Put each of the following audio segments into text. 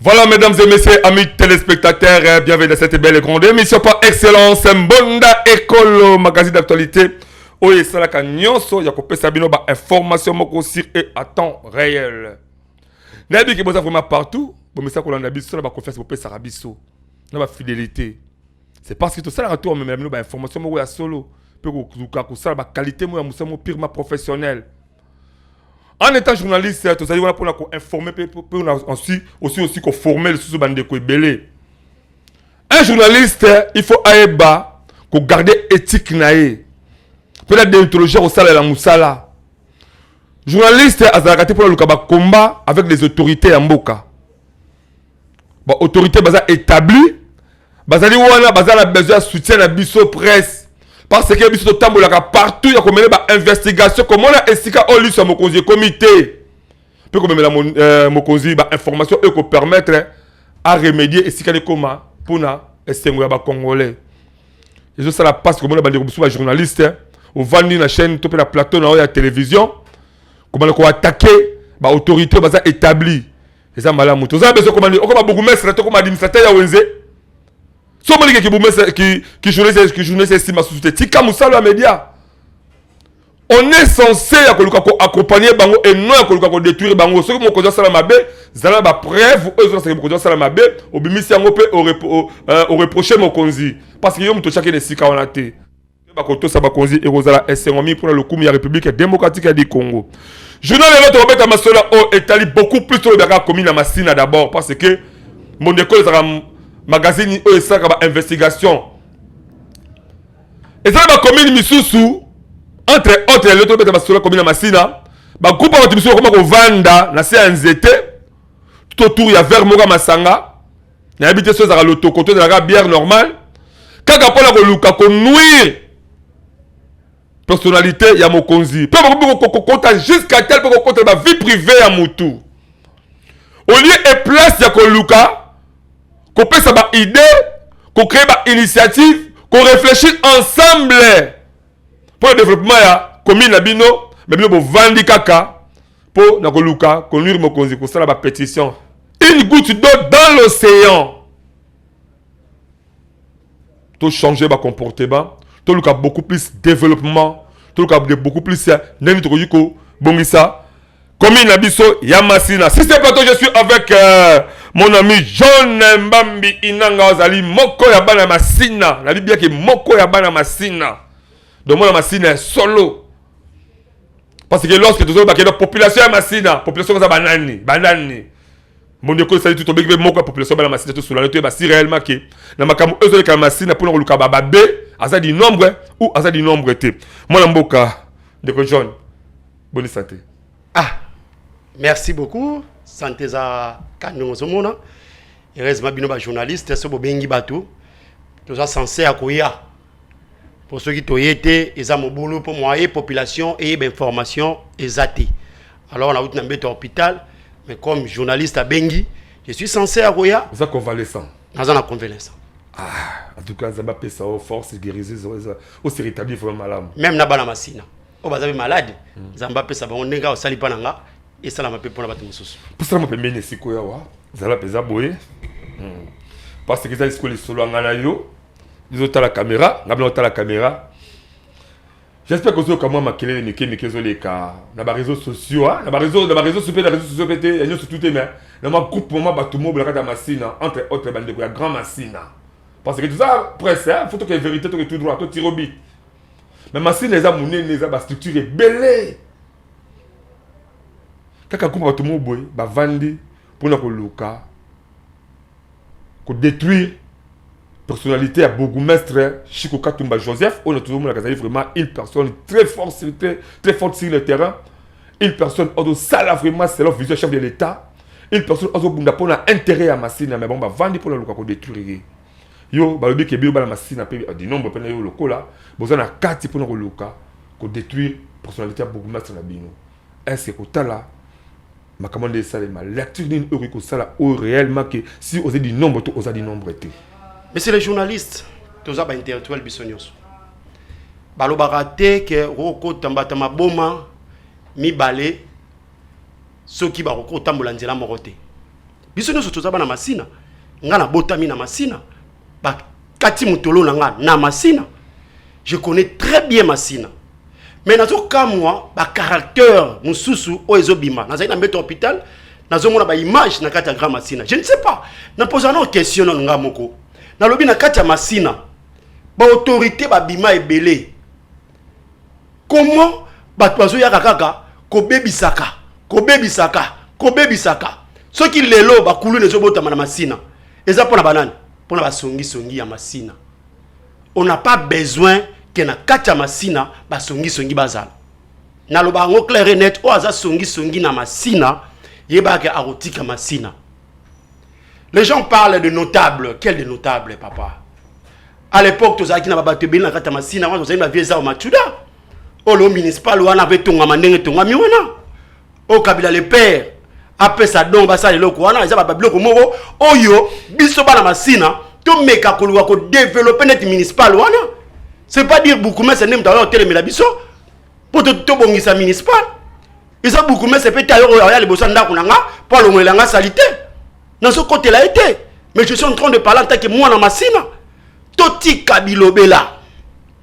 Voilà, mesdames et messieurs, amis téléspectateurs, bienvenue dans cette belle et grande émission par excellence, Mbonda Ekolo, magazine d'actualité. Oyo esalaka nyonso ya kopesa bino ba information moko sur et à temps réel. Nayebi ke boza vraiment partout, bomesa kolanda biso na baconfiance bopesaka biso, na bafidélité. C'est parce que tosalaka to omemela bino bainformation moko ya solo mpe koluka kosala baqualité moko ya mosala moko purement professionnel. En étant journaliste, tozali wana mpona koinformer mpe ensuite aussi koformer lisusu bandeko ebele. Un journaliste, il faut ayeba kogarder éthique na ye mpe na déontologie ya kosalela mosala. Journaliste azalaka te mpona luka bacombat avec les autorités ya mboka. Baautorité baza établi, bazali wana, baza na besoin ya soutien na biso presse, parce que biso totambolaka partout ya komene bainvestigation, komona esika oyo liso ya mokonzi ekomi te, mpe komemela mokonzi bainformation oyo ekopermettre aremédier esika nekoma mpona esengo ya bacongolais. Ezosala mpasi komona bandeko mosusu bajournaliste ovandi na chaîne to mpe na plateau na oyo ya télévision, komana koattaquer baautorité oyo baza établi. Eza malamu. Toza besoin komani okoma bourgmestre to koma administrateur ya wenze. So omoni ke kibourgmestre, ki journaliste esima susu te, tika mosala ya média. On est censé ya koluka koaccompagner bango et non ya koluka kodétruire bango. Soki mokonzi asala mabe, zala na bapreuve oyo ezolasaka mokonzi asala mabe, obimisi yango mpe oreproche mokonzi, parce que yo moto otiaki na esika wana te. Bakotosa bakonzi, ekozala esengo mingi mpona lokumu ya République démocratique ya du Congo. Journal lelo, tokobeta masolo oyo etali beaucoup plus, tolobaka commune ya Masina d'abord, parce que Mbonda Ekolo ezalaka magazine oyo esalaka bainvestigation. Eza na bacommune misusu, entre autres lelo tolobeta masolo ya commune ya Masina. Bagroupe ya bato misusu bakoma kovanda na se ya nzete tout autour ya verre moko ya masanga, nayebi te so ezalaka lotoko to ezalaka bière normale, kaka mpona koluka konuire personnalité ya mokonzi, mpe bakomi kokota jusqu'à tel mpe kokota bavie privée ya mutu, au lieu et place ya koluka kopesa baidée, kocréer bainitiative, koréfléchir ensemble mpo na développement ya commune na bino. Me bino bovandi kaka mpo na koluka konuire mokonzi, kosala bapétition. Une goutte d'eau dans l'océan. Tochanger bacomportement, toluka beaucoup plus développement, toluka beaucoup plus ndenge tokoki kobongisa commune na biso ya Masina. Si c'est plateau, je suis avec mon ami John Mbambi Inanga, azali moko ya bana Masina. Nayebi biaki moko ya bana Masina, donc mwana Masina ya solo, parce que lorsque tozolobaka na population ya Masina, population eza banani banani? Mondeko esali tu, tobengi mpe moko ya population bana Masina, tosolana, toyeba si réellement ke na makambo oyo ezoleka na Masina mpona koluka bababe, aza du nombre ou aza du nombre te. Mwana mboka, ndeko John, boni santé? Ah, merci beaucoup. Santé eza ka ndenge ozomona. Heureusement bino bajournaliste, so bobengi bato, toza censé ya koya, mpo soki toye te, eza mobulu, mpo moye population eyeba information eza te. Alors nauti na mbeto ya hôpital, mais comme journaliste abengi, je suis censé ya koya. Oza convalescent? Naza na convalescent. Ah, en tout cas Nzambe apesa o force, guérison, ose rétablir vraiment malamu. Même na bana Masina oyo baza mpe malade, Nzambe apesa bango ndenge osali mpa na nga, esalama mpe mpona bato mosusu. Posalama pembeni esika oyo awa, zala mpenza boye, parce que eza sikoyo lisolo ya ngai na yo. Ezotala caméra, ngai bina otala caméra. J'espère que ozoyoka mwa makelele mike mike ezoleka na baréseaux sociaux, na baréseaux sociaux mpe, na réseaux sociaux mpe te ya nyonso tu te, mais na mwa groupe mwa bato mobela kati ya Masina, entre autres bandeko ya Grand Masina, parce que toza presse, faut toke vérité, toke tout droit, totire au but. Mais Masina eza monene, eza bastructure ebele. Kaka groupe bato mo boye bavandi mpona koluka kodétruire personnalité ya bourgmestre Chico Katumba Joseph, oyo tozomonaka azali vraiment une personne très forte très, très forte sur le terrain, une personne oyo azosala vraiment selon vision chef de l'État, une personne azobunda mpona intérêt ya Masina. Mais bango bavandi mpona luka kodétruire ye. Yo balobi ke bino bana Masina mpe du nombre mpe na yo lokola boza na kati mpona koluka kodétruire personnalité ya bourgmestre na bino. Est ce que kotala makambo nde esalema, lecture nini oyo okoki kosala oyo réellement ke si oza du nombre to oza du nombre te? Monsieur le journaliste, toza baintellectuel biso nyonso. Balobaka te ke okokota mbata maboma mibale soki bakoki kotambola nzela moko te. Biso nyonso toza bana Masina. Nga nabotami na Masina, bakati motolo na nga na Masina. Je connais très bien Masina, mais nazokamwa bacaractère mosusu oyo ezobima. Nazali na mbeto hôpital, nazomona baimage na kati ya Grand Masina. Je ne sais pas, napoza no question nano nga moko. Nalobi, na kati ya Masina, baautorité babima ebele. Comment bato bazoyaka kaka kobebisaka, kobebisaka, kobebisaka? Soki lelo bakuluna ezobotama na Masina, eza mpona banani? Mpona basongisongi ya Masina. On n'a pas besoin ke na kati ya Masina basongisongi bazala. Naloba yango clair et net: oyo aza songisongi na Masina, yebaka akotika Masina. Les gens parlent de notables. Quel de notable, papa? À l'époque, tozalaki na babato ebele na kati ya Masina wana. Tozali bavieux Zao Matuda, oyo municipal wana ape etongama ndenge etongami wana, oyo Kabila le père apesa don, basala eloko wana. Eza babiloko moko oyo biso bana Masina tomeka koluka kodévelopper neti municipal wana. C'est pas dire bourgmestre nde moto aza kotelemela biso mpo tobongisa municipal. Eza bourgmestre mpe te ayo aya liboso ya ndako na nga mpo alongolela nga sali te. Nazokotela ye te, mais je suis en train de parler en tant que mwana Masina. Totika bilobela.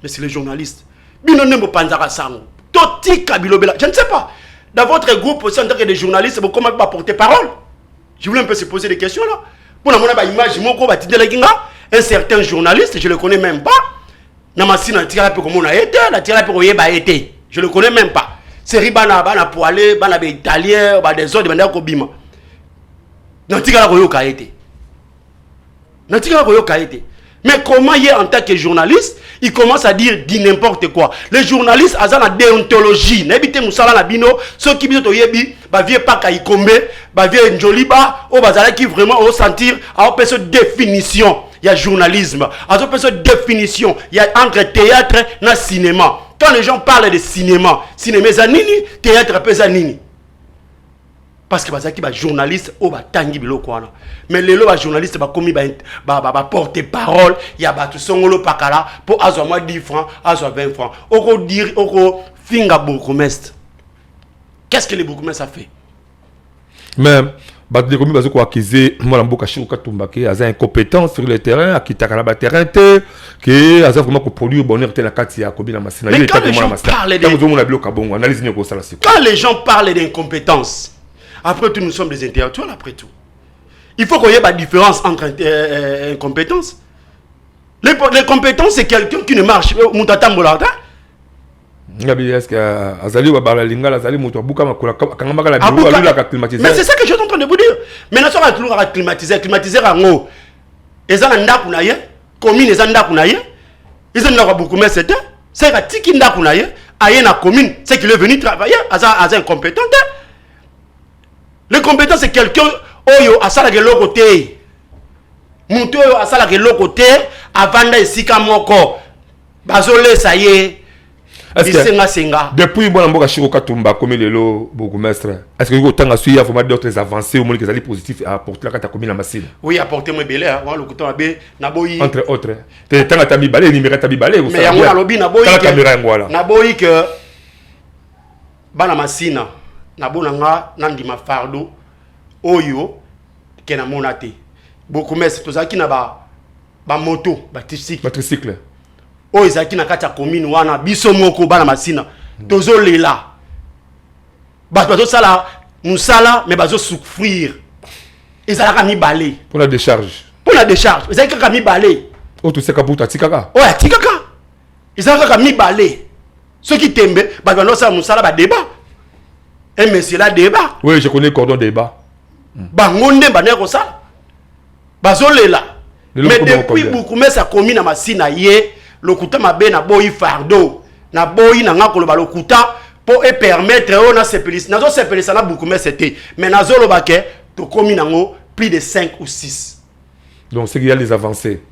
Mais c'est les journalistes, bino nde bopanzaka sango. Totika bilobela. Je ne sais pas, dans votre groupe aussi, en tant que des journalistes, bokoma baporter parole. Je voulais un peu se poser des questions là mpo namona baimage moko batindelaki nga. Un certain journaliste, je le connais même pas, na Masina natikala mpe komona ye te, natikala mpe koyeba ye te. Je le connais même pas. Série bana bana poile, bana baitalien, badésordre bandaka kobima, natikala koyoka ye te, natikala koyoka ye te. Mais comment ye, en tant que journaliste, il commence à dire dit n'importe quoi? Les journalistes aza na déontologie. Nayebi te mosala na bino. Soki biso toyebi bavieux Paka Ikombe, bavieux Njoliba oyo bazalaki vraiment osentir, aopesa définition ya journalisme, azopesa définition ya entre théâtre na cinéma. Quand les gens parlent de cinéma, cinéma eza nini? Théâtre mpe eza nini? Parce que bazalaki bajournaliste oyo batangi biloko wana. Mais lelo bajournaliste bakomi baporte parole ya bato songolo pakala mpo azwa mwa 10 francs, azwa 20 francs. Okodire, okofinga bourgmestre. Qu'est-ce que le bourgmestre a fait? Mais bato dekomi bazo koaccuser mwana mboka Shiko Katumba ke aza incompétent sur le terrain, akitaka na baterrain te, ke aza vraiment koproduire bonheur te na kati ya commune ya Masina. Mais quand les gens parlent de- Ozomona biloko ya bongo, analyse nini okosala siko? Quand les gens parlent d'incompétence, après tout, nous sommes des intellectuels. Après tout, il faut qu'il y ait la différence entre incompétence. Les compétences, c'est quelqu'un qui ne marche moto atambolaka te. Ngabi, est ce que azali babala lingala, azali moto abuka makolo, akangamaka na bureau, alulaka climatiseur? Mais c'est ça que je suis en train de vous dire. Maintenant, soki atulukaka climatiseur, climatiseur yango eza na ndako na ye, commune eza ndako na ye, eza ndako ya bourgmestre te. C'est atiki ndako na ye, aye na commune, c'est qu'il est venu travailler. Aza incompétent te. Le compétent, c'est quelqu'un oyo asalaka eloko te. Moto oyo asalaka eloko te, avanda esika moko, bazolesa ye bisengasenga. Depuis mwana mboka Shiko Katumba akomi lelo bourgmestre, est ce que okoki kotanga soki ya vraiment d'autres avancées omoni ezali positif apporte na kati ya commune ya Masina? Oui, apporte mo ebele. Wana lokuta mabe, naboyi. Entre autres te, tanga ata mibale, énuméré ata mibale. Mais yango nalobi, naboyi. Tala caméra yango wana. Naboyi ke bana Masina nabona nga nandima fardeau oyo ke namona te. Bourgmestre, tozalaki na bamoto, batricycle. Batricycle. Oyo ezalaki na kati ya commune wana. Biso moko bana Masina tozolela. Bato bazosala mosala, mais bazosouffrir. Ezalaka mibale. Mpona décharge. Mpona décharge, ezalaki kaka mibale. Oyo toseka butu atikaka. Oyo atikaka, ezalaka kaka mibale. Soki tembe, bato bandosala mosala, badeba, un monsieur la débat. Oui, je connais cordon débat. Bango nde bandeki kosala, bazolela. Mais depuis bourgmestre akomi na Masina, ye lokuta mabe, naboyi fardeau, naboyi na nga koloba lokuta mpo epermettre oyo nasepelisa. Nazosepelisa na bourgmestre te, mais nazoloba ke tokomi nango plus de 5 ou 6. Donc c'est qu'il y a les avancées.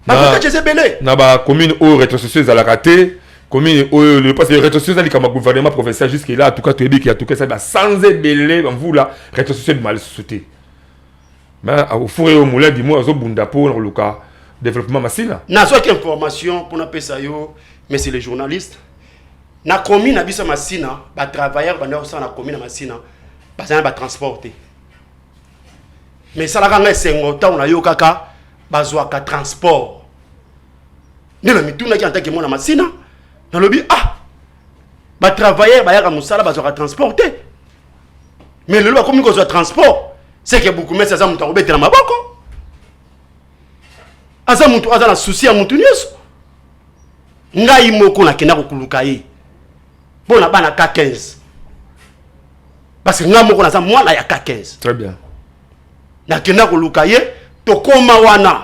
Bakokaci eza ebele. Na bacommune oyo rétrocession ezalaka te, commune oyo, parce que rétrocession eza likambo ya gouvernement provincial. Jusque là, en tout cas, toyebi ke en tout cas esali basanza ebele, bamvula, rétrocession ebima lisusu te. Mais au four et au moulin du mois, azobunda mpo na koluka développement Masina. Nazwaki information mpona pesa yo, mais c'est les journalistes. Na commune na biso ya Masina, batravailleur bandaki kosala na commune ya Masina baza na batransport te. Mais esalaka ngai esengo ntango nayokaka bazwaka transport. Nde na mitunaki en tant que mwana Masina, nalobi: ah, batravailleur bayaka mosala, bazwaka transport te, mais lelo bakomi kozwa transport. C'est que bourgmestre aza moto akobetela maboko, aza moto aza na souci ya motu nyonso. Ngai moko nakenda kokuluka ye mpo na bana K15, parce que ngai moko naza mwana ya K15. Très bien. Nakenda koluka ye, tokóma wana,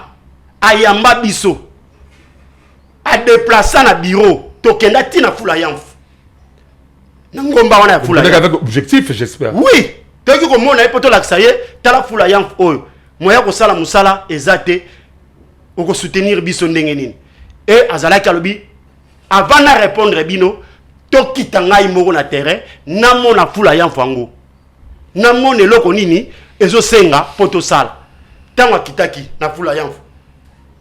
ayamba biso, adéplacer na bureau, tokenda ntina Fula Yamfu, na ngomba wana ya Fula. Avec objectif, j'espère. Oui, toyoki komona ye mpo tolakisa ye: tala Fula Yamfu oyo, moya kosala mosala eza te, okosoutenir biso ndenge nini? E azalaki, alobi: avant na répondre bino, tokita ngai moko na terrain, namona Fula Yamfu yango, namona eloko nini ezosenga mpo tosala. Ntango akitaki na Fula Yamfu,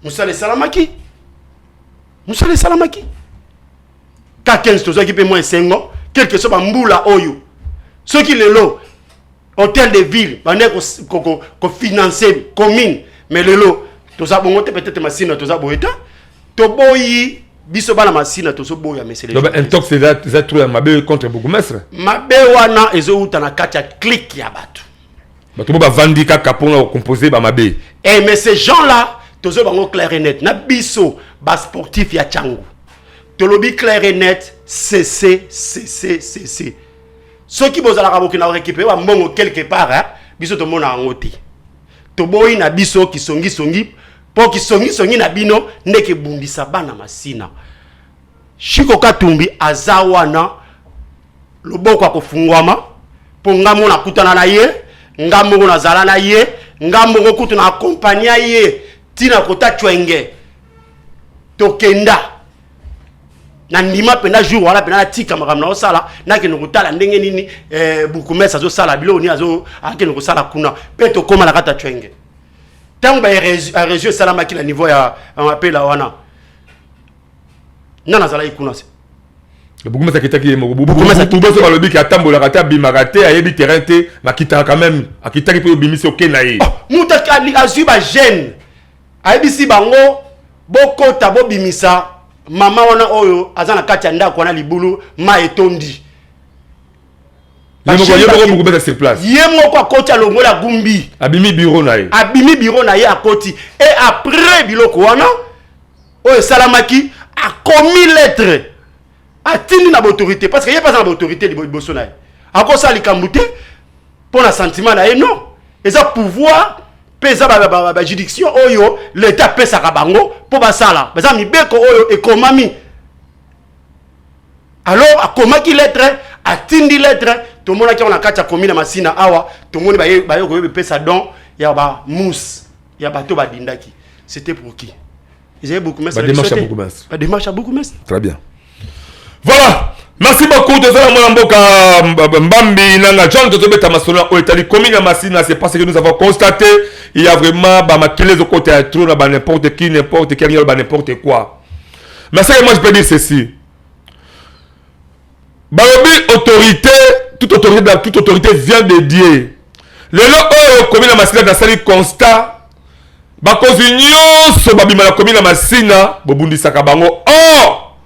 mosala esalamaki, mosala esalamaki. K15 tozwaki mpe mwa esengo quelque soit bambula oyo. Soki lelo hôtel de ville bande kofinancer commune, mais lelo toza bongo te. Peut-être Masina toza boye te, toboyi biso bana Masina, tozoboya mesele. Intox eza trop ya mabe contre bourgmestre. Mabe wana ezowuta na kati ya clique ya bato. Bato mo bavandi kaka mpona kocomposer bamabe. Eh, mais ces gens là, tozo bango clair et net. Na biso basportif ya Tshangu, tolobi clair et net: cc cc cc. Soki bozalaka bokenda korécupérer bambongo quelque part, hein, biso tomona yango te. Toboyi na biso kisongisongi, mpo kisongisongi na bino ndeke ebundisa bana Masina. Shiko Katumbi aza wana, loboko akofungwama, mpo nga moko nakutana na ye, nga moko nazala na ye, nga moko kutu na accompagner ye ntina kota Tswenge. Tokenda na ndima mpenza jour wana mpenza, natika makambo na osala, nakende kotala ndenge nini bourgmestre azosala biloko nini, akende kosala kuna. Mpe tokóma na kati ya Tswenge, ntango baérosion esalamaki na niveau ya mapela wana, nga nazalaki kuna se. Bourgmestre akitaki ye moko? Bourgmestre balobiki atambolaka te, abimaka te, ayebi terrain te, akitaka quand même, akitaki mpe obimisi oke na ye. Moto azwi bajeune, ayebisi bango: bokota, bobimisa mama wana oyo aza na kati ya ndako wana, libulu ma etondi. Ye moko bourgmestre sur place? Ye moko akoti, alongoli, agumbi. Abimi bureau na ye? Abimi bureau na ye, akoti. Et après biloko wana oyo esalamaki, akomi lettre, atindi na baautorité, parce que ye mpe aza na baautorité liboso na ye. Akosala likambo te mpo na sentiment na ye, non. Eza pouvoir mpe eza bajuridiction oyo leta apesaka bango mpo basala, baza mibeko oyo ekomami. Alors akomaki lettre, atindi lettre, tomonaki yango na kati ya commune ya Masina awa. Tomoni baye koyeba epesa don ya bamousse ya bato badindaki. C'était pour qui? Ezali bourgmestre. Badémarche ya bourgmestre. Badémarche ya bourgmestre. Très bien, voilà, merci beaucoup. Tozala mwana mboka Mbambi Nanga John, tozobeta masolo oyo etali commune ya Masina. C'est parce que nous avons constaté, il y a vraiment bamakele ezokota ya trop na ba n'importe qui, n'importe qui alingi ba n'importe quoi. Mais ce que moi je peux dire, ceci: balobi autorité, toute autorité, toute autorité vient de Dieu. Lelo oyo commune ya Masina, nasali constat, bakonzi nyonso babima na commune ya Masina, bobundisaka bango. Or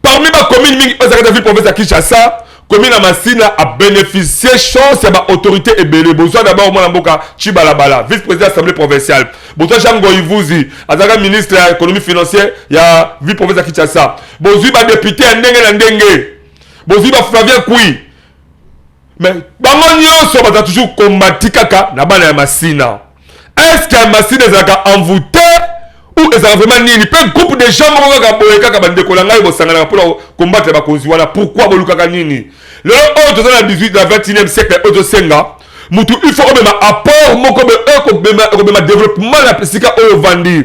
parmi bacommune mingi oyo ezalaki na ville province ya Kinshasa, commune ya Masina abénéficier chance ya baautorité ebele. Bozwa d'abord mwana mboka Chibalabala, vice président assemblée provinciale. Bozwa Jean Ngoivuzi, azalaka ministre ya économie financière ya ville province ya Kinshasa. Bozwi badéputé ya ndenge na ndenge, bozwi baflavien Kui. Mais bango nyonso baza toujours kombati kaka na bana ya Masina. Est ce que Masina ezalaka envoûté ou ezalaka vraiment nini? Mpe groupe de gens moko kaka boye, kaka bandeko na ngai, bosanganaka mpona combattre bakonzi wana, pourquoi? Bolukaka nini? Lelo oyo toza na 18 na 21e siècle oyo, tosenga mutu, il faut omema apport moko be oyo ekobema développement na esika oyo ovandi.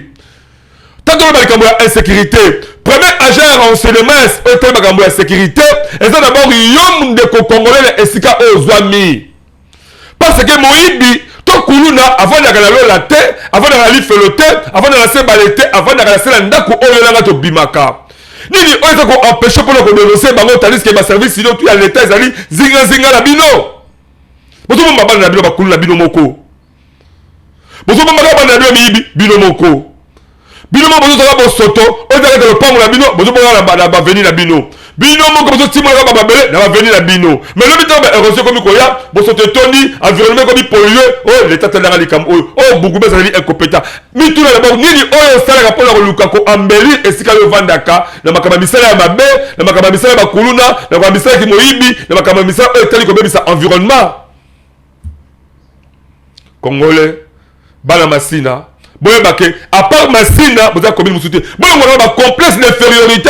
Tant toloba likambo ya insécurité, premier agent ya renseignement oyo etali makambo ya sécurité eza d'abord yo, ndeko congolais, na esika oyo ozwami, parce que moyibi to kuluna avandaka na lola te, avandaka na lifelo te, avandaka na sebale te, avandaka na se na ndako oyo elanga tobimaka. Nini oyo eza koempêcher mpona kodénoncer bango, tandis que baservice sino tu ya leta ezali zingazinga na bino? Bozomomba bana na bino, bakulu na bino moko. Bozobombaka bana na bino miyibi bino moko. Bino moko bozozala bosoto oyo ezalaka na lopango na bino, bozobonga na baveni na bino. Bino moko bozotimolaka bamabele na baveni na bino. Mais lobi ntango ba érosion ekomi koya, bosoto etondi, environnement ekomi pollue, oyo oh, leta atalelaka likambo oyo, oyo oh, bourgmestre azali incompétent. Mituna na bango nini oyo osalaka mpo na koluka ko embellir esika yo ovandaka na makambo ya misala ya mabe, na makambo ya misala ya bakuluna, na makambo ya misala ya kimoyibi, na makambo ya misala oyo etali kobebisa environnement. Congolais, bana Masina, boyeba ke à part Masina boza commune mosusu te. Bolongola ba complexe d'infériorité,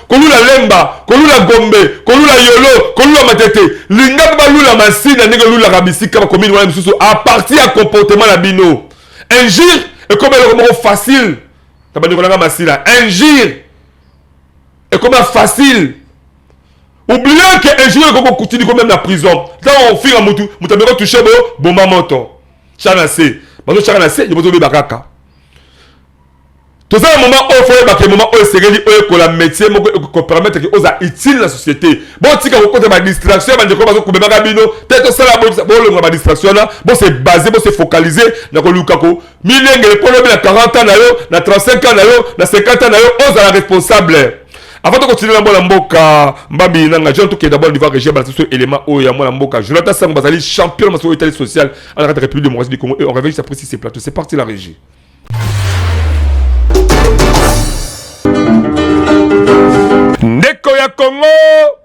kolula Lemba, kolula Gombe, kolula Yolo, kolula Matete. Linga mpe balula Masina ndenge olulaka bisika ba commune wana misusu à partir ya comportement na bino. Injure ekomi eloko moko facile na bandeko na nga Masina. Injure ekoma facile. Oubliez que injure ekoki kokutini ko même na prison. Ntango ofinga mutu, mutu ameki touche bo boma moto. Tya na se. Bazotyaka na se, yo bozobeba kaka. Toza na moment oyo fo oyeba ke moment oyo esengeli oyekola métier moko ekopermettre ke oza utile na société. Botika kokota ba distraction ya bandeko bazokumemaka bino te, tosala bolongola ba distraction wana, bose base, bose focaliser na koluka ko milengele mpo lobi na 40 ans na yo, na 35 ans na yo, na 50 ans na yo ozala responsable. Avant de continuer na mwana mboka Mbambi Nanga John, tokende d'abord niveau régie balasi biso élément oyo ya mwana mboka Jonathan Sango, bazali champion na masolo etali social à la République démocratique du Congo, et on revient juste après ces plateaux. C'est parti la régie. Ndeko ya Congo,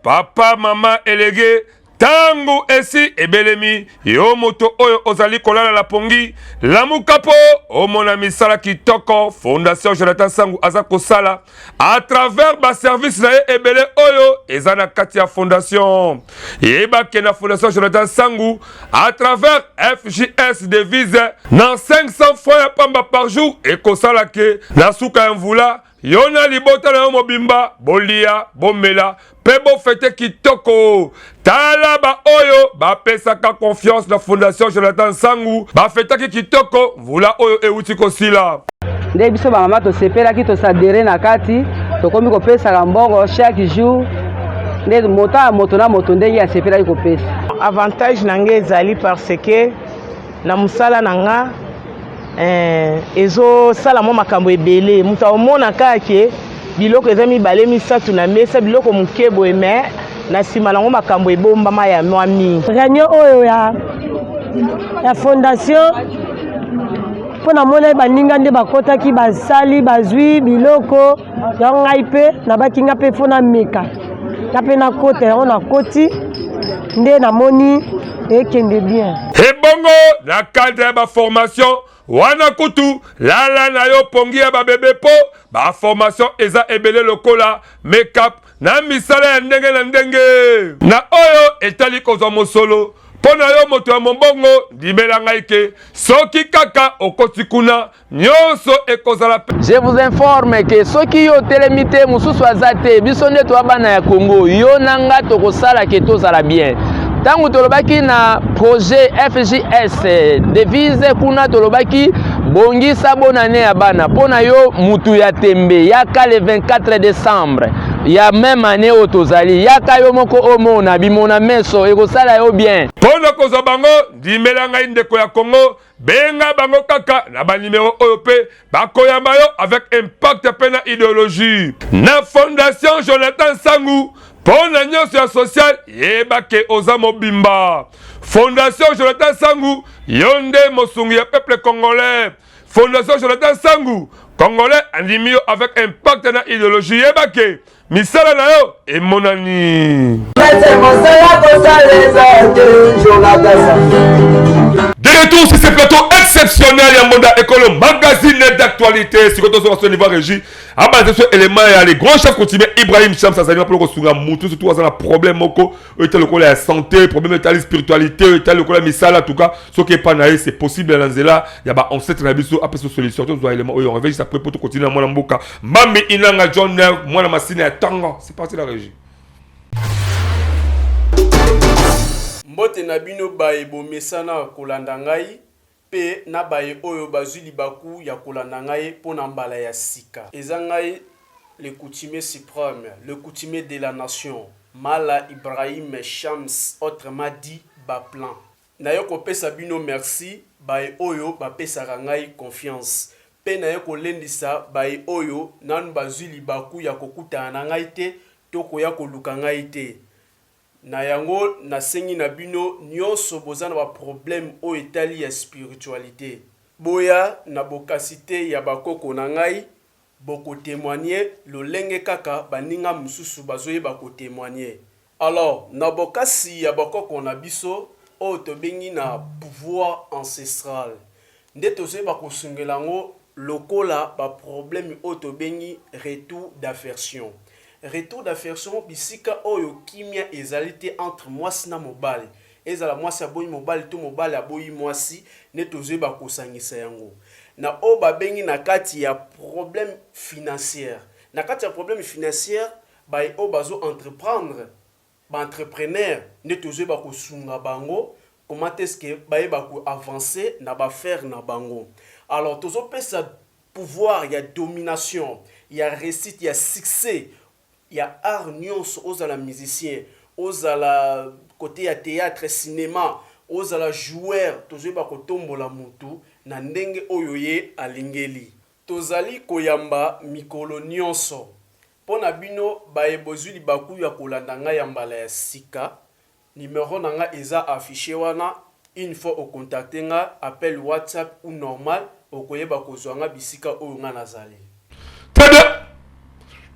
papa, mama, elege, tango esi ebelemi, yo moto oyo ozali kolala na pongi, lamuka po omona misala kitoko Fondation Jonathan Sangu aza kosala à travers ba service na ye ebele oyo eza na kati ya fondation. Yeba ke na Fondation Jonathan Sangu à travers FJS devise na 500 francs ya pamba par jour ekosala ke na suka ya mvula yo na libota na yo mobimba bolia, bomela mpe bofete kitoko. Tala baoyo bapesaka confiance na Fondation Jonathan Sangu bafetaki kitoko mvula oyo euti kosila. Nde biso bamama tosepelaki, tosadere na kati, tokomi kopesaka mbongo chaque jour, nde moto ya moto na moto ndenge asepelaki kopesa. Avantage na ngai ezali parce que na mosala na nga ezosala mwa makambo ebele. Moto aomona kaka ke biloko eza mibale misato na mesa, biloko moke boye, mais na nsima nango makambo ebombama ya mwa mingi. Réunion oyo ya fondation mpo namona baninga nde bakotaki, basali, bazwi biloko yango, ngai mpe nabaki nga mpe fo nameka, nga mpe nakota yango, nakoti nde namoni ekende bien. Ebongo na cadre ya baformation wana kutu lala na yo pongi ya babebe mpo baformation eza ebele lokola make-up na misala ya ndenge na ndenge. Na oyo etali kozwa mosolo mpo na yo moto ya mombongo, ndimela ngai ke soki kaka okoti kuna nyonso ekozala. Je vous informe que soki yo otelemi te, mosusu aza te. Biso nde toya bana ya Congo, yo na nga tokosala ke tozala bien. Ntango tolobaki na projet FJS devise kuna, tolobaki bongisa bonane ya bana mpo na yo mutu ya tembe, yaka le 24 décembre ya même année oyo tozali, yaka yo moko omona bimona meso, ekosala yo bien. Mpo na kozwa bango, ndimela ngai ndeko ya Congo, benga bango kaka na banimero oyo mpe bakoyamba yo avec impact mpe na idéologie. Na Fondation Jonathan Sangu, mpo na nyonso ya social, yeba ke oza mobimba. Fondation Jonathan Sangu, yo nde mosungi ya peuple congolais. Fondation Jonathan Sangu, congolais andimi yo avec impact na idéologie, yeba ke misala na yo emonani. De retour sur ce plateau exceptionnel ya Mbonda Ekolo, magazine d'actualité. Sikoyo tozonga sur niveau régie, abanda so élément ya les grands chefs coutumiers Ibrahim Shams azali mpona kosunga mutu surtout aza na problème moko oyo etali lokola ya santé, problème etali spiritualité, oyo etali lokola misala. En tout cas soki epa na ye c'est possible, na nzela ya ba ancêtre na biso apesa solution. Tozwa élément oyo, on revient juste après po tocontinue na mwana mboka Mbambi Inanga John, mwana Masina ya Tanga. C'est parti la régie. Mbote na bino baye bomesana kolanda ngai mpe na baye oyo bazwi libaku ya kolanda ngai mpo na mbala ya sika. Eza ngai le coutumier suprême, le coutumier de la nation, Mala Ibrahim Shams, autrement dit Baplan. Naye kopesa bino merci. baye oyo bapesaka ngai confiance mpe naye kolendisa baye oyo nanu bazwi libaku ya kokutana na ngai te to koya koluka ngai te. Na yango nasengi na bino nionso boza na ba problème oyo etali ya spiritualite boya na bokasi te ya ba koko na ngai boko temoigner lolenge kaka baninga mosusu bazoyeba ko temoigner. Alors na bokasi ya bokoko na biso oyo tobengi na pouvoir ancestral nde tozoyeba kosungela yango lokola ba problème oyo tobengi retour d'affersion. Retour d'affersion bisika oyo kimia ezali te entre mwasi na mobali, ezala mwasi aboyi mobali to mobali aboyi mwasi nde tozoyeba kosangisa yango na oyo babengi na kati ya problème financière. Na kati ya problème financière baye oyo bazo entreprendre, ba entrepreneurs nde tozoyeba kosunga bango comment est-ce que bayeba ko avancer na ba affaires na bango. Alors tozopesa pouvoir ya domination, ya reussite, ya succès ya art nionso, ozala musicien, ozala cote ya theatre, cinema, ozala joueur, tozoyeba kotombola mutu na ndenge oyo ye alingeli. Tozali koyamba mikolo nionso. Mpo na bino baye bozui libaku ya kolanda ngai ya mbala ya sika, numero na ngai eza affiche wana, une fois o contacter nga, appel WhatsApp ou normal, okoyeba kozua nga bisika oyo nga nazali. Très bien.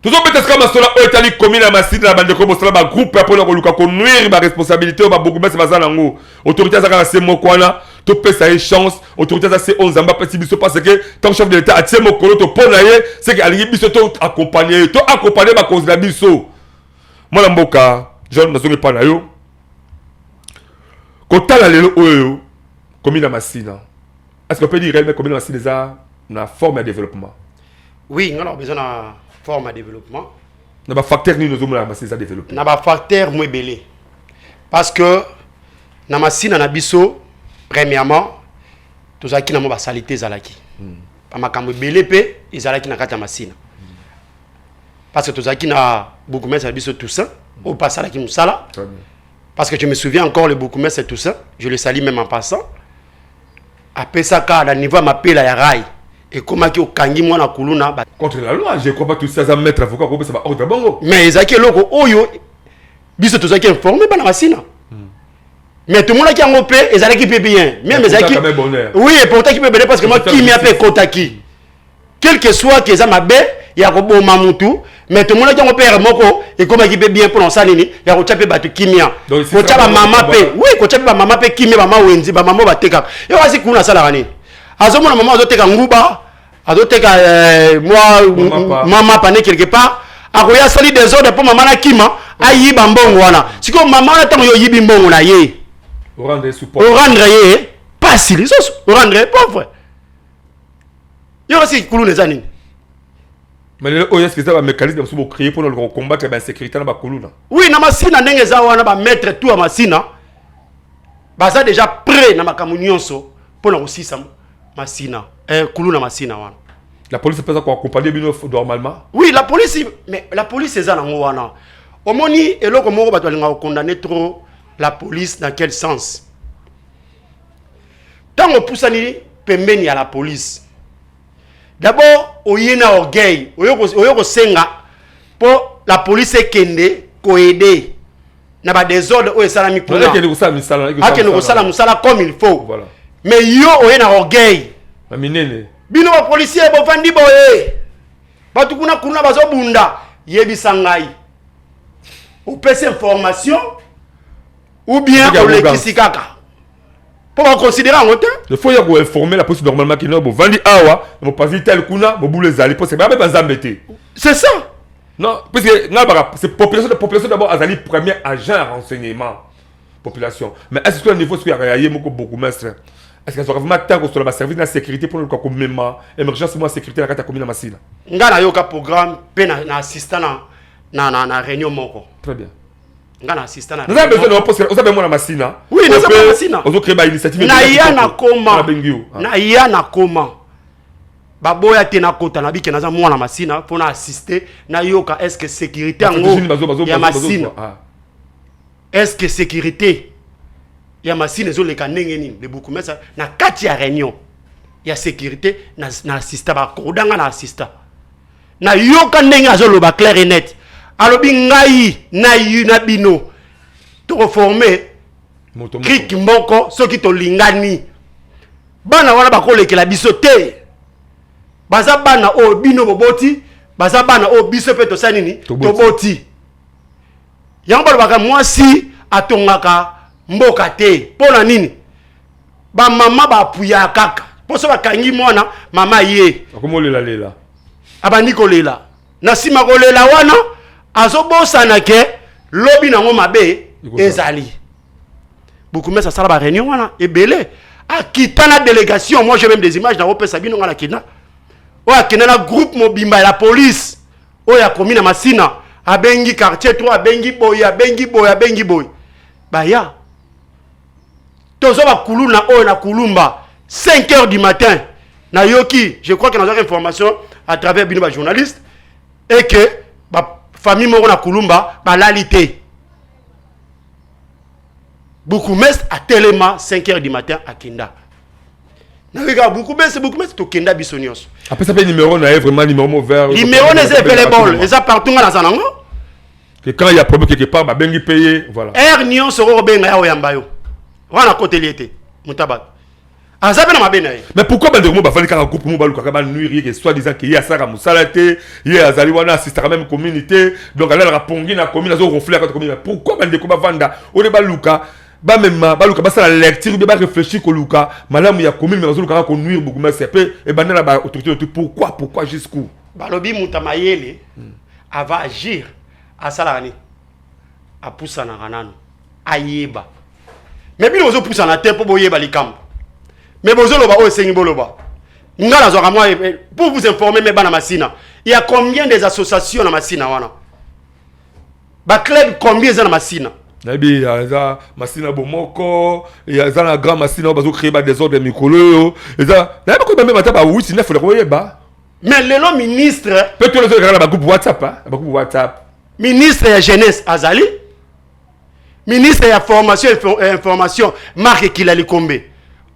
Tozobeta sika masolo oyo etali commune ya Masina na bandeko bosala ba groupe mpo na koluka ko nuire ba responsabilité oyo ba bourgmestre baza nango. Autorité aza kaka se moko wana, topesa ye chance. Autorité aza se oyo Nzambe apesi biso parce que tant chef de l'État atie mokolo to mpo na ye, c'est que alingi biso to accompagner ye, to accompagner bakonzi na biso. Mwana mboka John, nazongi epai na yo. Kotala lelo oyo commune ya Masina, est-ce qu'on peut dire réellement commune ya Masina eza na forme ya développement? Oui, nga na besoin na forme ya développement. Na ba facteur nini ozomona Masina eza développé? Na ba facteur mo ebele. Parce que na Masina na biso, premièrement, tozalaki na mwa ba salite ezalaki. Ba makambo ebele pe ezalaki na kati ya Masina. Parce que tozalaki na bourgmestre na biso Toussaint, oyo pe asalaki mosala. Parce que je me souviens encore le bourgmestre Toussaint, je le salue même en passant. Apesaka na niveau ya mapela ya rail. Ekomaki okangi mwana kuluna ba contre la loi, je crois pas tout ça, ça maître avocat kopesa ba ordre bongo. Mais ezalaki eloko oyo biso tozalaki informé bana Masina. Mais tomonaki yango pe ezalaki pe bien. Même ezalaki Oui, eportaki pe bonheur parce que moi kimia pe ekotaki. Quel que soit que eza mabe ya koboma mutu, mais tomonaki yango pe moko ekomaki pe bien pona osala nini ya kotia pe bato kimia. Kotia ba mama pe, oui, kotia pe ba mama pe kimia, ba mama wenzi, ba mama batekaka. Yo kasi kuna asalaka nini? Azomona mama azoteka nguba, azoteka mwa mama pane quelque part, akoya asali desordre po mama na kima ayiba mbongo wana. Sikoyo mama wana ntango yo oyibi mbongo na ye, orendre ye pasi lisusu, orendre ye pauvre. Yo kasi kuluna eza nini? Mais lelo oyo est-ce que eza ba mécanisme mosusu bocréer mpona oluka kocombattre ba insécurité na bakuluna? Oui, na Masina ndenge eza wana ba maître tout ya Masina baza déjà prêt na makambo nyonso mpona kosisa Masina, kuluna Masina wana. La police mpe eza koaccompagner bino normalement? Oui, la police, mais la police eza nango wana. Omoni eloko moko bato balingaka kocondamner trop la police dans quel sens? Ntango opusani pembeni ya la police, d'abord oye na orgueil, oye kosenga po la police ekende koaider na ba désordre oyo esalami kuna. Akende kosala misala, akende kosala mosala comme il faut. Voilà. Mais yo oye na orgueil. Na minene. Bino ba policier bovandi boye. Bato kuna kuna bazobunda, yebisa ngai. Opesi information ou bien olekisi kaka. Po ba considérer yango te. Il faut ya ko informer la police normalement que no bovandi awa, mopanzi tel kuna, mobulu ezali po c'est ba ba nzambe te. C'est ça. Non, parce que nga baka c'est population, la population d'abord azali premier agent à renseignement population. Mais est-ce que au niveau ce qu'il y a moko bourgmestre, est-ce que vraiment tant que sur la service de la sécurité pour le komema émergence moi sécurité na kata commune Masina. Nga na yoka programme pe na assistant na réunion moko. Très bien. Nga na assistant na Naza besoin na poste, oza besoin na Masina. Oui, naza besoin na Masina. Ozo créer ba initiative. Na ya na koma. Na bengi yo. Na ya na koma. Baboya te na kota na bike naza mwana Masina pour na assister na yoka est-ce que sécurité yango ya Masina. Est-ce que sécurité Ya Masina ezoleka ndenge nini? Le bourgmestre na kati ya réunion ya sécurité na assista, bakodanga na assista, nayoka ndenge azoloba clair et net. Alobi: ngai na na bino tokoforme clique moko. Soki tolingani, bana wana bakolekela biso te. Baza bana oyo bino boboti, baza bana oyo biso mpe tosali nini? Toboti yango. Balobaka mwasi atongaka mboka te. Mpo na nini? Bamama baapuyaka kaka mpo so bakangi mwana, mama ye akomolelalela. Abandi kolela. Na nsima kolela wana, azobosana ke lobi nango mabe ezali. Bourgmestre asala baréunion wana ebele, akita na délégation. Moi, j'ai même des images, nakopesa bino. Nga nakenda oyo akenda na groupe mobimba ya la police oyo akomi na Masina, abengi quartier 3, abengi boye, abengi boye, abengi boye, baya. Toza bakuluna oyo na Kulumba, 5 heures du matin. Nayoki, je crois que nazwaki information à travers bino bajournaliste, et que bafamille moko na Kulumba balali te. Bourgmestre atelema 5 heures du matin, akenda. Nayoki kaka bourgmestre, bourgmestre, tokenda biso nyonso. Apesa mpe numéro na ye, vraiment numéro mo vert. Numéro na eza available, eza partout, nga naza nango. Que quand il y a problème quelque part, babengi paye, voilà. Heure nyonso okobenga ya oyamba yo wana, akoteli ye te. Moto bato aza mpe na mabe na ye. Mais pourquoi bandeko mo bafandi kaka groupe mo, balukaka banuire ye, ke soit disant ke ye asalaka mosala te, ye azali wana, assistaka même communauté, donc alalaka pongi na commune, azoronfler kati commune? Pourquoi bandeko bavanda oyo baluka bamema, baluka basala lecture bien, baréfléchir koluka malamu ya commune, mais bazoluka kaka konuire bourgmestre mpe ebanda na baautorité to? Pourquoi? Pourquoi? Jusqu'où? Balobi moto ya mayele avant agir asalaka nini? Apusanaka nano, ayeba. Mais bino bozopusana te mpo boyeba likambo, mais bozoloba oyo esengi boloba. Nga nazwaka mwa pour vous informer. Mais bana Masina, il y a combien des associations na Masina wana? Baclub combien eza na Masina? Nayebi, eza Masina bomoko, eza na Grand Masina oyo bazocréer badésordre mikolo oyo. Eza, nayebi koyeba mpe bata bawuti neuf na koyeba. Mais lelo ministre mpe tolo ezokaka na bagroupe WhatsApp, na bagroupe WhatsApp. Ministre ya jeunesse azali, ministre ya formation, information, Marc Kilali Kombe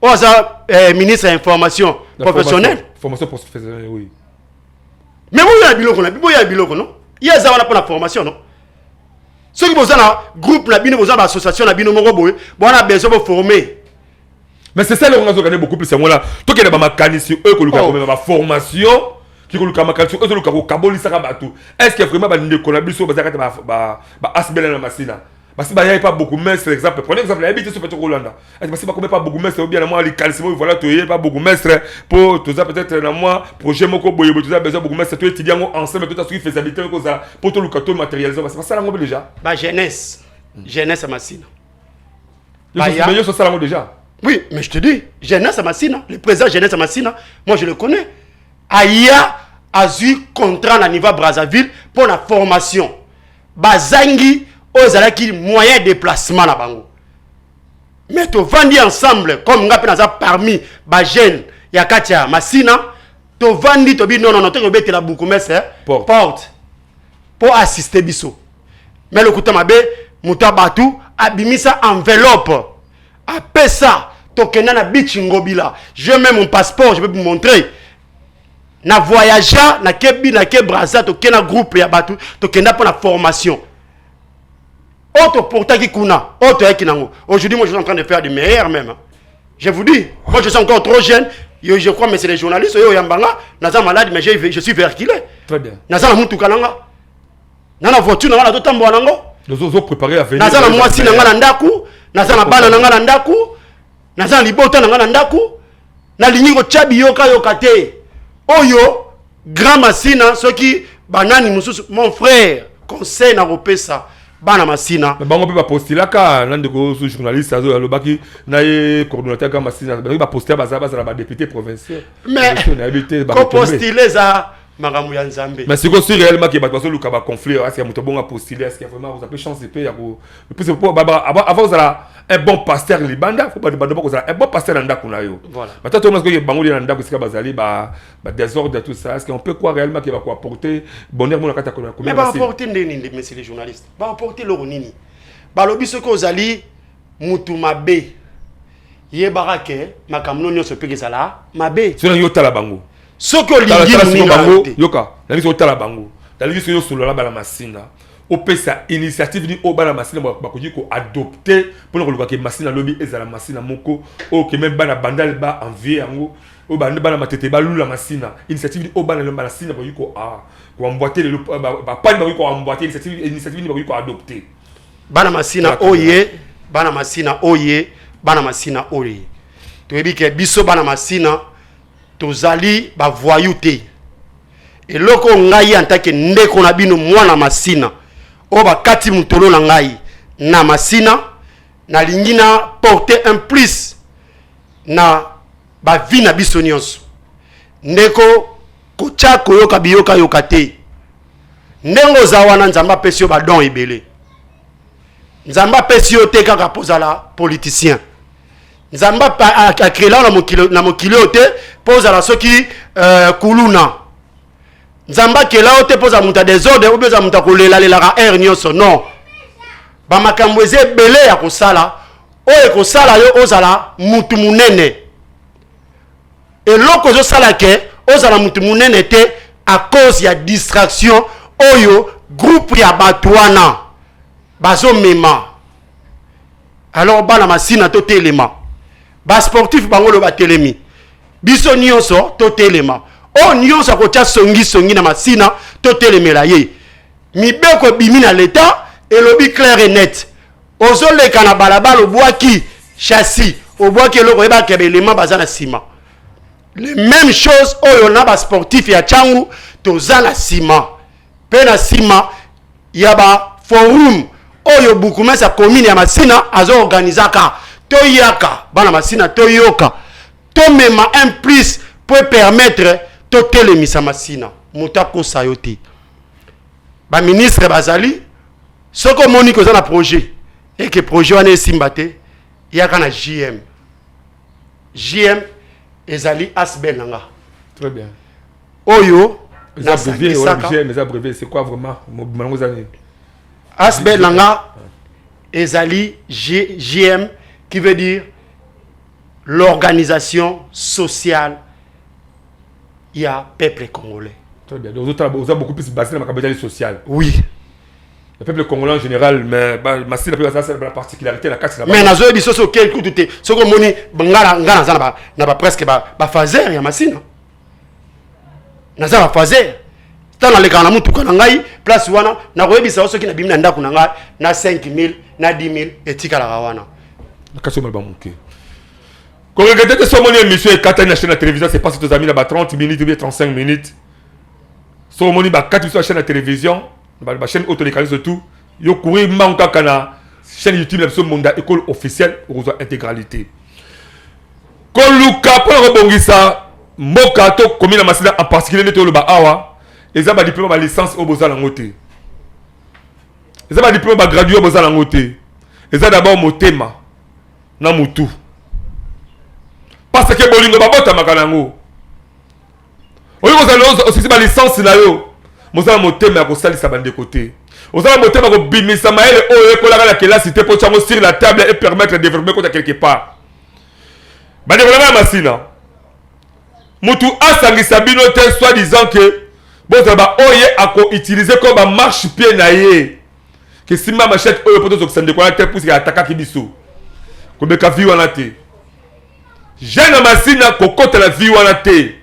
oyo aza ministre ya information professionnelle. Formation professionnelle, oui. Mais boya biloko na boya biloko, non? Ye aza wana mpona formation, non? Soki boza na groupe na bino, boza na baassociation na bino moko boye, bowana besoin boforme. Mais c'est ça eloko nazokende beaucoup plus yango wana. Tokende bamakanisi oyo koluka komema baformation, kikoluka makanisi oyo ezoluka kokabolisaka bato. Est ce que vraiment bandeko na biso baza kati baasbela na Masina basi bayai pa bourgmestre? Exemple, prenez exemple, nayebi te so peut kolanda basi bakomi pa bourgmestre obia na mwa likanisi moko, voilà, toye pa bourgmestre mpo toza peut-être na mwa projet moko boye boye, toza besoin bourgmestre, toétudie yango ensemble, tota soki faisabilité moko kozala mpo toluka tomatérialiser. Basi basala yango mpe déjà? Bajeunesse, jeunesse ya Masina. Mais nyonso osala yango déjà? Oui, mais je te dis, jeunesse ya Masina, le président jeunesse ya Masina, moi je le connais, aya azwi contrat na niveau ya Brazzaville mpo na formation. Bazangi oyo ezalaki moyen de déplacement na bango, mais tovandi ensemble. Comme nga mpe naza parmi bajeune ya kati ya Masina, tovandi, tobi non, non, non, toki kobetela bourgmestre Porte. Porte mpo assister biso. Mais lokuta mabe, moto ya bato abimisa enveloppe, apesa. Tokenda na beach Ngobila. J'ai même mon passeport, je peux vous montrer. Na voyagea, nakebi, nake Braza, toke na groupe ya bato, tokenda mpo na formation oyo toportaki kuna, oyo toyaki nango. Aujourd'hui, moi, je suis en train de faire du meilleur même, hein. Je vous dis, moi, je suis encore trop jeune. Je crois, mais c'est les journalistes oyo oyambanga. Naza malade, mais je suis véhiculé. Très bien. Naza na mutuka nanga, na voiture nanga, nazotambola nango. Ozo préparer avenir. Naza na mwasi na nga na ndako, naza na bana na nga na ndako, naza na libota na nga na ndako. Nalingi kotya biyokayoka te. Oyo Grand Masina, soki banani mosusu, mon frère, conseil na kopesa bana Masina. Mais bango mpe bapostulaka na ndeko so journaliste azo alobaki na ye coordonnateur Grand Masina, bazalaki bapostula, baza bazala badéputé provincial. Mais nayebi te. Kopostule eza makambo ya Nzambe. Mais sikoyo, si réellement ke bato bazoluka baconflit, est ce que moto bongo apostule, est ce que vraiment oza mpe chance mpe ya ko puisque po avant ozala un bon pasteur libanda, faut bato bato bakozala un bon pasteur na ndako na yo. Voilà. Bato tomona sikoyo bango lia na ndako esika bazali ba désordre, tout ça, est ce qu'on peut croire réellement ke bakoapporter bonheur mo na kati ya Mais commune? Baapporte nde nini, monsieur les journalistes? Baapporte eloko nini? Balobi soki ozali Mutu mabe, yebaka ke makambo no nyonso mpe ezala mabe. Soki nalingi otala bango, soki olingi moninga bango, yoka, nalingi soki otala bango, nalingi soki osolola bana Masina, opesa initiative nini oyo bana Masina bakoki koadopte mpona koluka ke Masina lobi ezala Masina moko oyo ke meme bana Bandal ba envie yango, oyo bana Matete balula Masina. Initiative nini oyo bana Masina bakoki koemboîter lelo, bapani bakoki koemboîter? Initiative nini bakoki koadopte? Bana Masina oye, bana Masina oye, bana Masina oye, toyebi ke biso bana Masina tozali bavoyou te. Eloko ngai en tant que ndeko na bino, mwana Masina oyo bakati motolo na ngai na Masina, nalingi na porter un plus na bavie na biso nyonso. Ndeko, kotya koyoka biyokayoka te. Ndenge oza wana, Nzambe apesi yo badon ebele. Nzambe apesi yo te kaka mpo ozala politicien. Nzambe acréela na mokili oyo te mpo ozala soki kuluna. Nzambe akela yo te mpo ozala moto ya désordre obi ozala moto ya kolelalelaka aire nyonso. Non, bamakambo eza ebele ya kosala oyo ekosala yo ozala mutu monene. Eloko ezosala ke ozala mutu monene te, à cause ya distraction oyo groupe ya bato wana bazomema. Alors bana Masina, totelema. Basportif bango oyo batelemi, biso nyonso totelema. Oyo nyonso akotia songisongi na Masina, totelemela ye. Mibeko ebimi na leta, elobi clair et net: ozoleka na balabala, obwaki châssis, obwaki eloko, oyebaka belema baza na nsima. Le même chose oyo na basportif ya Tshangu, toza na nsima mpe na nsima ya baforum oyo bourgmestre ya commune ya Masina azoorganizaka. Toyaka bana Masina, toyoka, tomema un plus po permettre totelemisa Masina. Moto akosa yo te. Baministre bazali. Soki omoni koza na projet eke projet wana esimba te, yaka na JM. JM ezali asbl na nga. Très bien. Oyo nasangisaka. JM eza brevet, c'est quoi vraiment? Mobima nango eza nini? Asbl na nga ezali JM, qui veut dire l'organisation sociale ya peuple congolais. Très bien. Donc oza beaucoup plus basé na makambo ezali social. Oui. Le peuple congolais en général, mais Masina mpe baza la particularité na kati na. Mais nazoyebi soki okei kutu te, soki omoni nga naza na ba presque bafaser ya Masina, naza bafaser. Ntango nalekaka na motuka na ngai place wana, nakoyebisa yo, soki nabimi na ndako na ngai na 5000 na 10 000, etikalaka wana. Na kati omaloba moke, koregretter te. So omoni émission ekatani na chaîne ya télévision, c'est parce que tozami na ba 30 minutes ou bien 35 minutes. So omoni bakati biso ya chaîne ya télévision, bachaîne oyo toleka nyonso, tout yo courir mbangu kaka na chaîne YouTube na biso, Monda École Officielle, okozwa intégralité. Koluka mpona kobongisa mboka to commune ya Masina en particulier, nde toloba awa, eza badiplôme, balicence oyo boza nango te, eza badiplôme, bagradué oyo boza nango te. Eza d'abord motema na mutu, parce que bolingo babotamaka nango. Oyo kozala osisi balicence na yo, mozala motema ya kosalisa bandeko te, ozala motema kobimisa mayele oyo ekolaka na kelasi te mpo tiango sur la table et permettre développement kota quelque part. Bandeko na ngai ya Masina, mutu asangisa bino te soit disant que bozala baoyo ye akoutiliser ko bamarchepied na ye, ke simba machette oyo mpo tozokisa ndeko wana te puisque atakaki biso. Komeka vie wana te. Jeune ya Masina, kokota na vie wana te.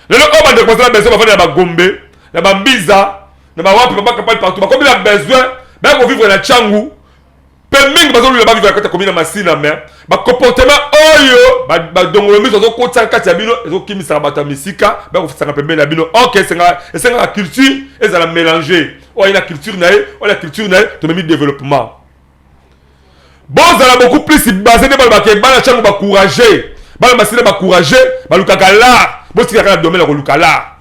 Lelo oyo bandeko bazala besoin, bafandi na Bagombe, na Bambiza, na bawapi, babakapali, partout, bakomi na besoin baya kovivre na Tshangu mpe mingi bazolula bavivre na kati ya commune ya Masina. Mais bacomportement oyo badongolo miso azokotisa kati ya bino ezokimisaka bato ya misika bakofisaka pembeni na bino. Ok, esengaka culture ezala mélange. Oyo aye na culture na ye, oyo na culture na ye, tomemi développement. Bozala beaucoup plus basé nde balobaka bana Tshangu bacourage, bana Masina bacourage, balukaka l'art. Botikaka na domaine ya koluka l'art.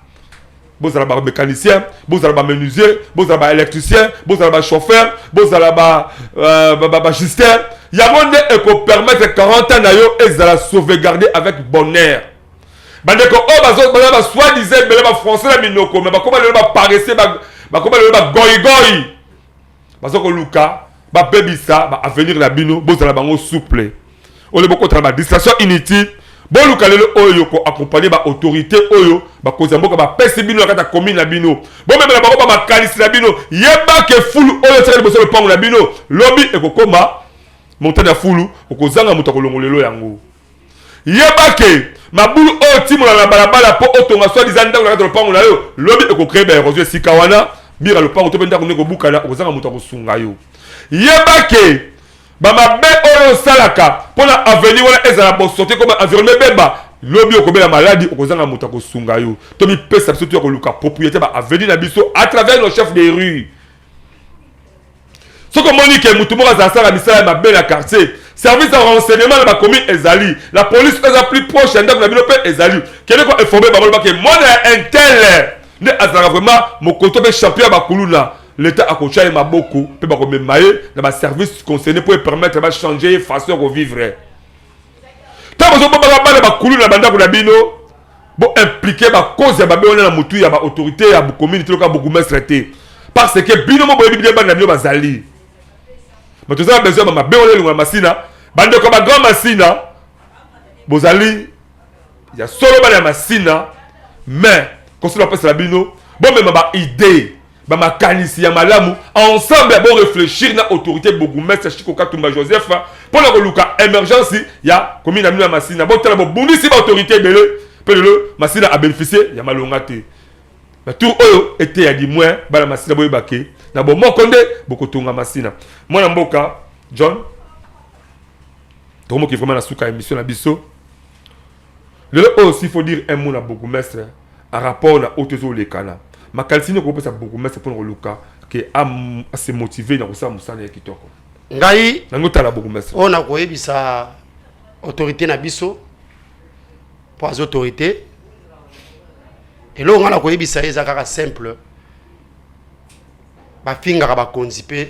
Bozala bamécanicien, bozala bamenuisier, bozala baélectricien, bozala bachauffeur, bozala bajusteur. Yango nde ekopermettre 40 ans na yo ezala sauvegarder avec bonheur. Bandeko oyo baza basoi-disant ebele bafrançais na minoko, mais bakoma lelo baparesse, bakoma lelo bagoigoi, baza koluka. Babebisa ba avenir na bino, bozala bango souple. Ole bokota na ba distraction inutile. Boluka lelo oyo ko accompagner ba autorité oyo bakonzi ya mboka bapesi bino na kati ya commune na bino. Bomemela bango ba makanisi na bino. Yeba ke fulu oyo etikali liboso ya lopango na bino lobi ekokoma montagne ya fulu, okozanga moto akolongola lelo yango. Yeba ke mabulu oyo otimola na balabala mpo otonga soi disant ndako na kati ya lopango na yo, lobi ekocree ba erosion esika wana, mur ya lopango to mpe ndako nde ekobukana, okozanga moto akosunga yo. Yeba ke ba mabe oyo osalaka mpo na avenir wana ezala bosoto ekoma environnement ebeba, lobi okobela maladi, okozanga moto akosunga yo. Tomipesa biso tu ya koluka propriété ba avenir na biso à travers nos chefs de rue. Soki omoni ke motu moko azala asala misala ya mabe na quartier, service ya renseignement na bacommune ezali, la police oyo eza plus proche ya ndako na bino mpe ezali, kende ko informer bango, loba ke mwana ya intel nde azalaka vraiment mokoto mpe champion ya bakuluna. L'État akotya ye maboko mpe bakomema ye na baservice concerné mpo epermettre bachanger ye façon ya kovivre. Ntango bozobobaka bana bakuluna na bandako na bino, bo impliquer ba cause ya babe wana na mutu ya ba autorité ya commune te, loka bourgmestre te, parce que bino mo boyebi bien bana na bino bazali. Mais toza na besoin ya mabe wana elongo na Masina. Bandeko ba grand Masina, bozali ya solo bana ya Masina, mais kosala bapesela bino bomema ba idée, ba makanisi ya malamu ensemble, bo réfléchir na autorité bourgmestre Chico Katumba Joseph mpo na koluka émergence ya commune na bino ya Masina. Botala, bobundisi ba autorité ebele mpe lelo Masina abénéficie ya malonga te. Na tour oyo ete ya du moins bana Masina boyeba ke na bomoko nde bokotonga Masina. Mwana mboka John, tokomoki vraiment na suka ya émission na biso lelo oyo. S'il faut dire un mot na bourgmestre en rapport na oyo tozolekana, makanisi nini okopesa bourgmestre mpona koluka ke ase motive na kosala mosala ya kitoko? Ngai nango tala bourgmestre. Oyo nakoyebisa autorité na biso, mpo aza autorité, eloko ngai nakoyebisa ye eza kaka simple: bafingaka bakonzi mpe,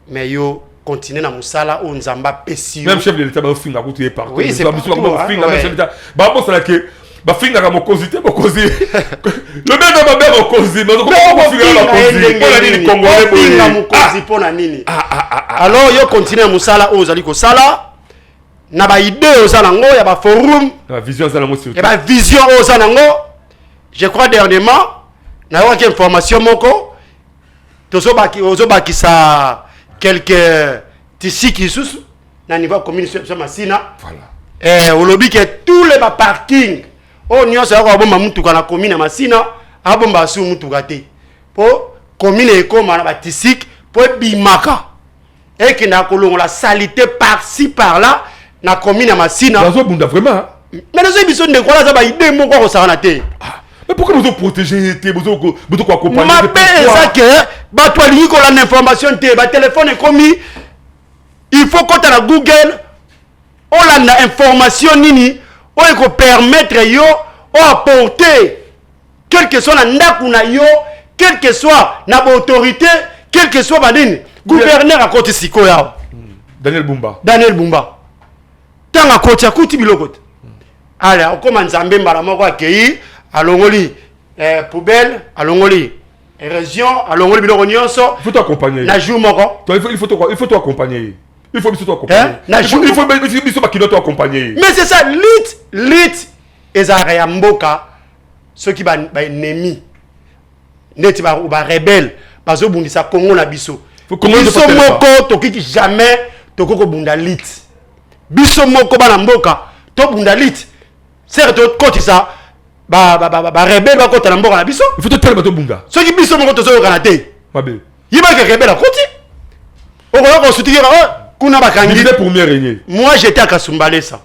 mais yo continue na mosala oyo Nzambe apesi yo. Même chef de l'État bazofinga kutu ye partout. Oui, c'est partout, hein, bafinga ouais. Chef de l'État babosala ke bafingaka mokonzi te. Mokonzi lobi eza mabe ya mokonzi, bazokofinga bakonzi mpona nini? Congolais ofinga boye mokonzi mpo na nini? Alors yo continue na mosala oyo ozali kosala, na baidée oza nango ya baforum. Na vision aza nango surtout. Ya bavision oyo oza nango. Je crois dernièrement nayokaki information moko, ozobakisa quelque tisiki lisusu na niveau ya commune ya Masina. Voilà. Olobi ke tous les baparking oyo nyonso ayaka kobomba mutuka na commune ya Masina, abomba asu mutuka te, mpo commune ekóma na batisike mpo ebimaka, ekendaka kolongola saleté par-ci par-là na commune ya Masina. Bazobunda vraiment. Mais nazoyebi biso, ndeko wana aza baidée moko akosakana te. Mais pourquoi bozoprotéger ye te, bozokoaccompagner? Mabe eza ke bato balingi kolanda information te. Batelefone ekomi, il faut kota na Google, olanda information nini oyo ekopermettre yo oapporter quel que soit na ndako na yo, quel que soit na baautorité, quel que soit banini. Gouverneur akoti sikoyo awa. Daniel Bumba. Daniel Bumba, ntango akoti, akuti biloko te. Ale akóma Nzambe mbala moko, akei, alongoli poubelle, alongoli érosion, alongoli biloko nyonso. Il faut accompagner. Na jour moko. Toi, il faut accompagner, il faut biso accompagner. Hein? Na Il faut biso bakino to accompagner. Mais c'est ça, lutte ezalaka ya mboka. Soki baennemi neti barebelle bazobundisa Congo na biso, Faut Congo biso ezopatela. moko tokiki jamais tokoki kobunda lutte. Biso moko bana mboka tobunda lutte sere, tokotisa barebelle bakota na mboka na biso. Il faut totelema, tobunda. Soki biso moko tozoyokana te, mabe. Yebaka rebelle akoti, okoya kosutikira kuna bakangi. Diviser pour mieux régner. Moi, j'étais à Kasumbalesa,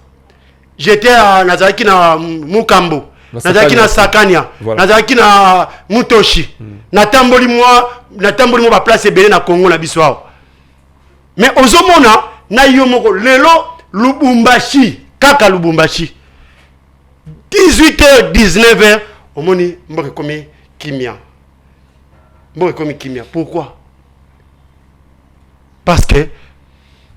j'étais à nazalaki na Mukambo, Na nazalaki na Sakania. Sakania, Voilà. nazalaki na Mutoshi, natamboli mwa baplace ebele na Congo na biso awa. Mais ozomona na yo moko lelo Lubumbashi, kaka Lubumbashi, 18h 19h, omoni mboka ekomi kimia, mboka ekomi kimia. Pourquoi? Parce que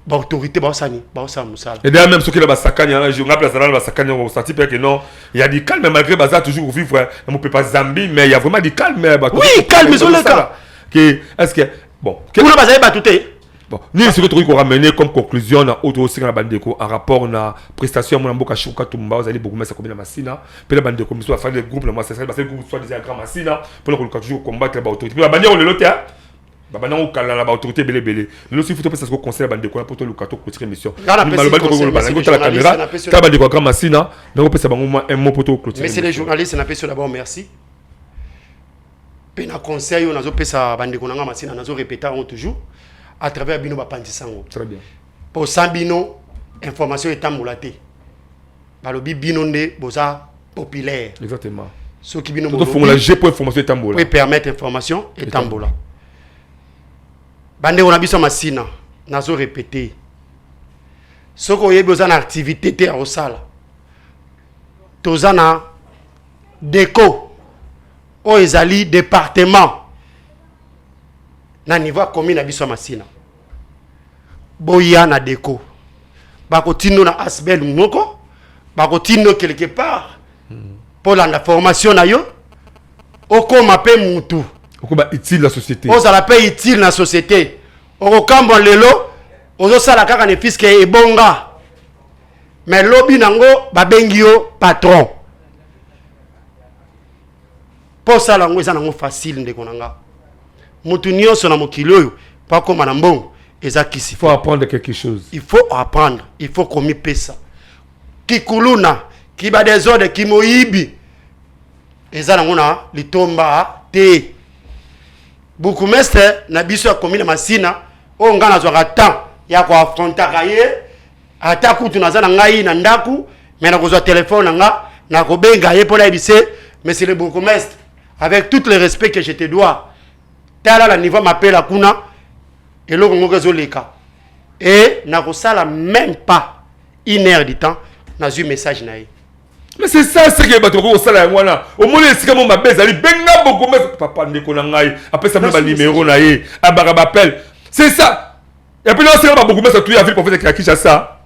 baautorité baosani, baosala mosala. Et d'ailleurs, même ceux qui na basakani wana, nga mpe azala na basakani yango, osenti mpe que non, il y a du calme malgré baza toujours vivre na mopepa Zambie, mais il y a vraiment du calme. Oui, calme ezoleka. Que est-ce que bon Kuna bazali bato te. Bon, nini sikoyo tokoki koramener comme conclusion na oyo tokosenga na bandeko en rapport na prestation ya mwana mboka Shiko Katumba, ozali bourgmestre commune ya Masina, mpe na bandeko mosusu basali groupe na mwasi, basali groupe soit disant ya Grand Masina mpona koluka toujours combattre baautorité, mpe babandi yango lelo te, babandi yango kala na baautorité ebele ebele. Lelo soki topesa siko conseil ya bandeko wana mpo toluka toclôturer émission, maloba tokoki koloba nango, tala caméra, tala bandeko ya Grand Masina, nakopesa bango mwa un mot mpo toclôturer. Monsieur les journalistes, napesi d'abord merci, mpe na conseil oyo nazopesa bandeko na nga Masina, nazorépéta yango toujours à travers bino bapanzisa yango. Très bien. Mpo sans bino, information etambola te. Balobi bino nde boza populaire. Exactement. Soki bino tofongola g po information etambola. Po permettre information etambola. Bandeko na biso ya Masina, nazorépété, soki oyebi oza na activité te ya kosala, toza na deco oyo ezali département na niveau ya commune na biso ya Masina. Boya na deco, bakotindo na asbel moko, bakotindo quelque part mpo landa formation na yo, okóma mpe mutu. Okóma utile na société. Ozala mpe utile na société. Okokambwa lelo, ozosala kaka ne puisque ebonga, mais lobi nango babengi yo patron. Mpo osala yango eza nango facile, ndeko na nga. Motu nyonso na mokili oyo mpo akóma na mbongo eza kisi. Il faut apprendre quelque chose. Il faut apprendre, il faut komipesa. Kikuluna, kiba désordre, kimoyibi eza nango na litomba te. Bourgmestre na biso ya commune Masina oyo ngai nazwaka temps ya koaffrontaka ye, ata kutu naza na ngai na ndako, mais nakozwa telefone na nga, nakobenga ye mpo nayebise: "Monsieur le bourgmestre, avec tout le respect que je te dois, tala na niveau mapela kuna, eloko moko ezoleka." E nakosala même pas une heure du temps, nazwi message na ye. Mais c'est ça ce que bato bakoki kosala yango wana. Omoni esika mo mabe ezali, benga bourgmestre. Papa, ndeko na ngai, apesa bino banimero na ye, abaka baappel. C'est ça. Et puis naosenga babourgmestre tu ya ville province ya Kinshasa,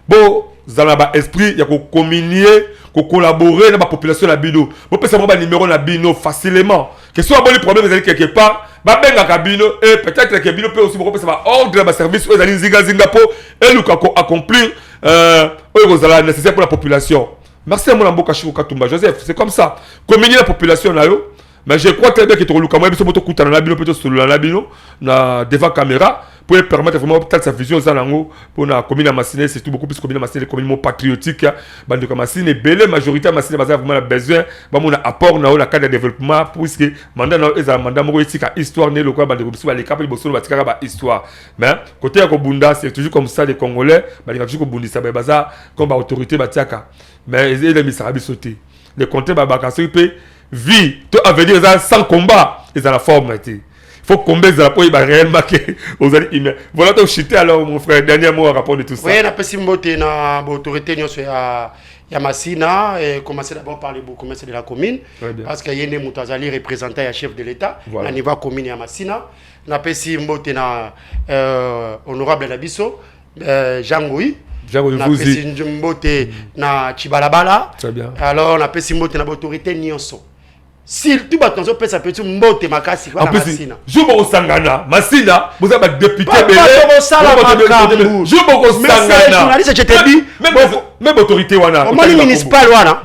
bozala na baesprit ya kocommunier, kocollaborer na bapopulation na bino. Bopesa bango banimero na bino facilement, que so baboni problème ezali quelque part, babengaka bino. Et peut-être que bino mpe aussi bokopesa baordre ya baservice oyo ezali nzingazinga mpo eluka koaccomplir oyo kozala nécessaire pour la population. Merci à mwana mboka Shiko Katumba Joseph. C'est comme ça, communier la population na yo. Mais je crois très bien que tokoluka moya biso mo tokutana na bino mpe tosolola na bino na devant caméra pour permettre vraiment peut-être sa vision eza nango mpona commune ya Masina, surtout beaucoup plus commune ya Masina, commune mo patriotique. Bandeko ya Masina ebele, majorité ya Masina baza vraiment na besoin bamona apport na yo na cadre ya développement, puisque mandat na yo ezala mandat moko etika histoire ne lokola bandeko biso baleka mpe liboso batikaka ba histoire. Mais côté ya kobunda, c'est toujours comme ça, les Congolais balingaka toujours kobundisa baye baza comme baautorité batiaka, mais elemisaka biso te. Le contraire, babaka soki mpe vie to avenir eza sans combat, eza na forme te. Faut combat ezala po oyeba réellement ke ozali humain. Voilà, tochuter. Alors mon frère, dernier mot à rapport de tout ça. Oui, napesi mbote na baautorité nyonso ya Masina, et commencer d'abord par le bourgmestre de la commune, parce que ye nde moto azali représentant ya chef de l'État na niveau ya commune ya Masina. Napesi mbote na honorable na biso Jean Ngoi. Napesi mbote na Chibalabala. Alors napesi mbote na baautorité nyonso, surtout bato nazopesa peti mbote makasi. Wana Masina, jour bokosangana Masina, boza badéputé. Bokosala makambo. Jour bokosangana, même autorité wana. Omoni municipal wana,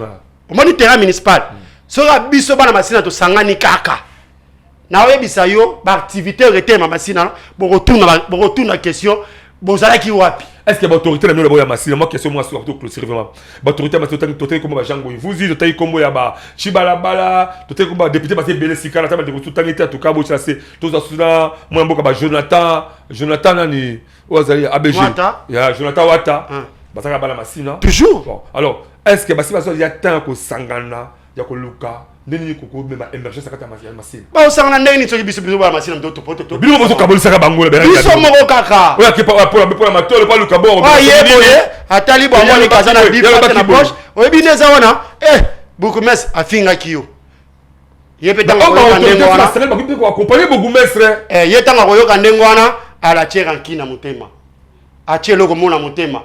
omoni terrain municipal, soki biso bana Masina tosangani kaka, naoyebisa yo, baactivité retema Masina, bokotuna question: bozalaki wapi? Est ce que baautorité na bino ya Masina, moi question moi surtout clôturer vraiment, baautorité ya Masina, totali kombo ba Jean Vuzi, totali kombo ya ba Chibalabala, totali kombo badéputé basi ebele sika na ta bandeko, totangi te. Atuka botila se tozwa suna mwana mboka ba Jonathan, Jonathan nani oyo azali ABG ya Jonathan Wata, bazalaka bana Masina. Toujours. Bon, alors est ce que basi bazo ya temps ya kosangana, ya koluka ndenge nini kokomema émergence kati ya Masina? Baosangana ndenge nini soki biso bana Masina? Bino bozokabolisaka bango. Biso moko kaka. Oyo akepa mpona matolo mpo aluka bongo. Ye boye atali bo amoni aza na difate na poche, oyebi nde eza wana. Bourgmestre afingaki yo, ye mpe ntango akoyoka ndenge wana, koaccompagner bourgmestre. Ye ntango akoyoka ndenge wana, alatie ranki na motema, atie eloko mo na motema.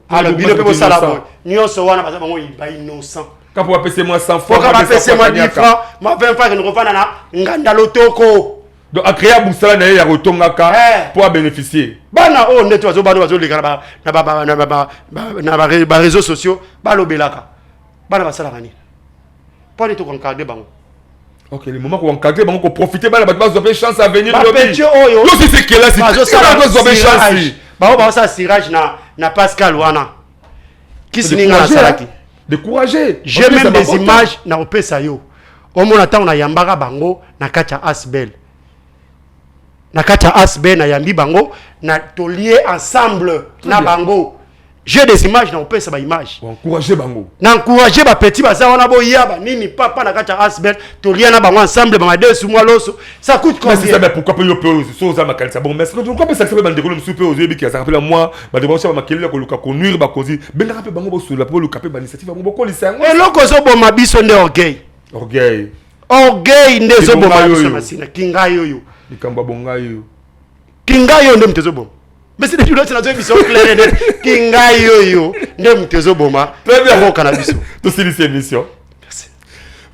Alors bino mpe bosala boye nyonso wana, baza bango bainnocent. Kapo bapese mwa 100 francs, bapese mwa 10 francs, mwa 20 francs, kende kofanda na nganda lotoko. Donc acréa mosala na ye ya kotongaka mpo abénéficier. Bana oyo nde to bana bazoleka na baréseaux sociaux, balobelaka bana, basalaka nini mpo ani tokoencadre bango? Ok, le moment koencadre bango, koprofite bana, bato bazwa mpe chance à venir. Bapetits oyo Yosisi kelasi, bazwa mpe chance. Bango bazosala cirage na Pascal wana, kisi ninga nasalaki. Découragé. J'ai même des images na kopesa yo, omona ntango nayambaka bango na kati ya asbel. Na kati ya asbel nayambi bango na tolie ensemble na bango. J'ai des images, na kopesa baimage. Encourager bango. Na encourager bapetits baza wana, boya banini papa na kati ya asbel, tolia na bango ensemble, bamadesu mwa loso, ça coûte combien? Mais c'est ça, mais pourquoi pe yo pe so oza makanisa bon? Mais pourquoi pe sakisa pe bandeko mosusu mpe ozoyebi azalaka mpe na mwa bandeko basha bamakelele ya koluka konuire bakonzi? Bengaka mpe bango, bosolola mpe boluka mpe bainitiative bango, bokolisa yango. Eloko ezoboma biso nde orgueil. Orgueil. Orgueil nde ezoboma biso. Masina kingai oyo. Likambo ya bongai oyo. Kingai oyo nde moto ezoboma. Mais c'est des journalistes, nazoyebi biso clair net, kingai oyo nde moto ezoboma mboka na biso. Tosilisi émission.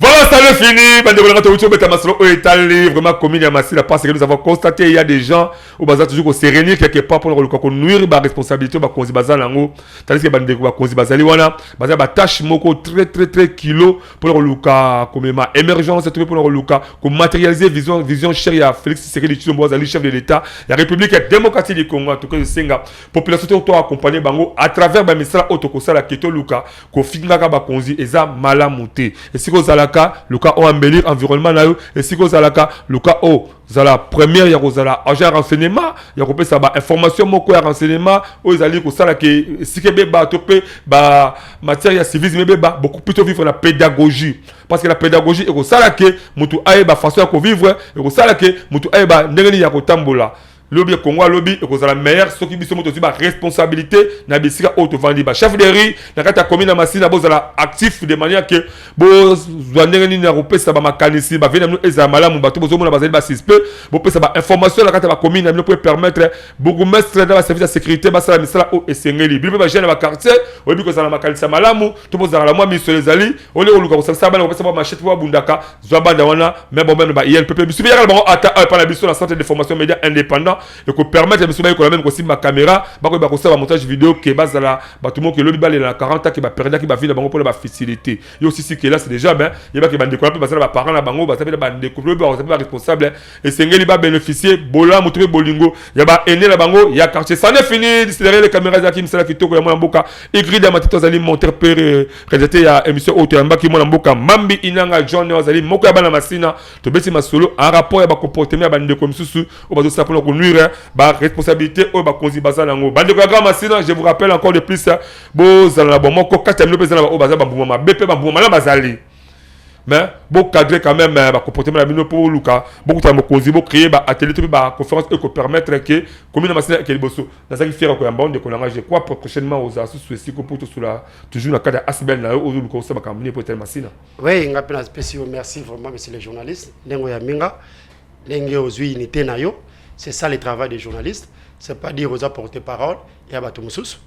Voilà, ça le fini. Bandeko na nga, touti obeta masolo oyo etali vraiment commune ya Masina, parce que nous avons constaté, il y a des gens oyo baza toujours se réunir quelque part pour koluka konuire ba responsabilité bakonzi baza nango, tandis que bandeko bakonzi bazali wana, baza ba tâche moko très très très kilo pour koluka komema émergence to pour koluka komatérialiser vision chère ya Félix Tshisekedi Tshilombo, azali chef de l'État ya République démocratique du Congo. En tout cas, esenga population to accompagner bango à travers bamisala oyo tokosala ke toluka kofingaka bakonzi eza malamu te. Esika ozalaka, luka oembellir environnement na yo. Esika ozalaka, luka ozala première ya kozala agent ya renseignement, ya kopesa bainformation moko ya renseignement oyo ezali kosala ke esika ebeba to mpe bamatière ya civisme ebeba. Beaucoup plutôt vivre na pédagogie, parce que la pédagogie ekosala ke motu ayeba façon ya kovivre, ekosala ke motu ayeba ndenge nini ya kotambola. Lobi Kongo alobi ekozala meilleur soki biso moto tozwi baresponsabilité na bisika oyo tovandi. Bachef de rue na kati ya commune ya Masina, bozala actif de manière ke bozwa ndenge nini ya kopesa bamakanisi bavie na bino ezala malamu. Bato bozomona bazali basuspect, bopesa bainformation na kati ya bacommune na bino po permettre bourgmestre na baservice ya sécurité basala misala oyo esengeli. Bino mpe bajeune na baquartier, oyebi kozala na makanisi ya malamu to bozala na mwa misolo ezali olie koluka kosalisa bana, kopesa bamachete mpo babundaka, zwa banda wana. Mais bon, même ba INPP biso mpe yaka na bango ata awa epa na biso na centre de formation média indépendant, ekopermettre biso bayekola même kosimba caméra, bakoyeba kosala bamontage vidéo, ke bazala bato moko elobi balela na 40 ans ke baperdaki bavie na bango mpona bafutilité. Yo osisi kelasi déjà, ben yebaki bandeko na mpe bazala baparent na bango, baza mpe na bandeko lobi, baza mpe baresponsable, esengeli babénéficie bolamu to mpe bolingo ya baene na bango ya quartier. C'en est fini. Derrière les caméras ezalaki misala kitoko ya mwana mboka Igrida Matito, azali monteur mpe réalisateur ya émission oyo. Toyambaki mwana mboka Mambi Inanga John, oyo azali moko ya bana Masina. Tobeti masolo en rapport ya bacomportement ya bandeko misusu oyo bazosala mpona konuire baresponsabilité oyo bakonzi baza nango. Bandeko ya Grand Masina, je vous rappelle encore de plus, bozala na bomoko kati ya bino mpe eza na oyo baza bambuma mabe mpe bambuma malamu bazali, mais bocadre quand même bacomportement na bino mpo boluka bokutana mokonzi, bocréer baatelier to mpe baconférence oyo ekopermettre ke commune ya Masina eke liboso. Nazalaki fier ya koyamba ndeko na ngai. Je crois prochainement ozala susu esika mpo tosula toujours na kati ya asbel na yo, ozoluka osala makambo nini mpo etali Masina. Oui, nga mpe napesi yo merci vraiment, monsieur le journaliste, ndenge oyambi nga, ndenge ozwi unité na yo. C'est ça le travail des journalistes. C'est pas dire oza porte parole ya bato mosusu,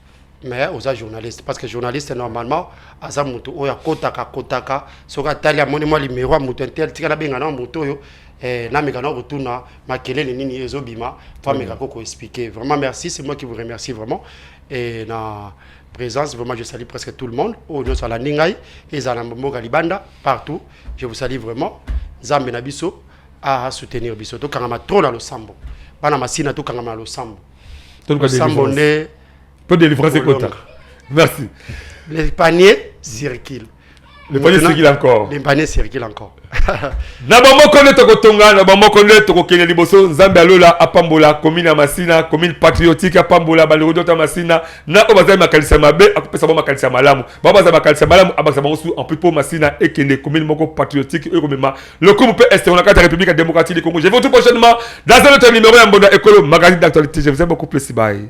mais oza journaliste, parce que journaliste normalement aza moto oyo akotaka akotaka, soki atali, amoni mwa numéro ya moto intel, tika nabenga na moto oyo, nameka na kotuna makelele nini ezobima po ameka ko koexpliquer. Vraiment merci, c'est moi qui vous remercie vraiment. Et na présence, vraiment, je salue presque tout le monde oyo nyonso alandi ngai, ezala na mboka libanda, partout, je vous salue vraiment. Nzambe na biso a soutenir biso. Tokangama trop na losambo, bana Masina, tokangama na losambo. Losambo nde Po délivrance ekota. Merci. Le panier circule. Le panier circule encore. Le panier circule encore. Na bamoko nde tokotonga, na bamoko nde tokokende liboso. Nzambe alola apambola commune ya Masina, commune patriotique, apambola bandeko nyonso ya Masina na oyo bazali makanisi ya mabe, akopesa bango makanisi ya malamu, bao bazali makanisi ya malamu, abakisa bango su en plus, mpo Masina ekende commune moko patriotique oyo ekomema lokumu mpe esengo na kati ya République démocratique du Congo. Je vous retrouve prochainement dans un autre numéro ya Mbonda Ekolo, magazine d'actualité. Je vous aime beaucoup plus. Bye.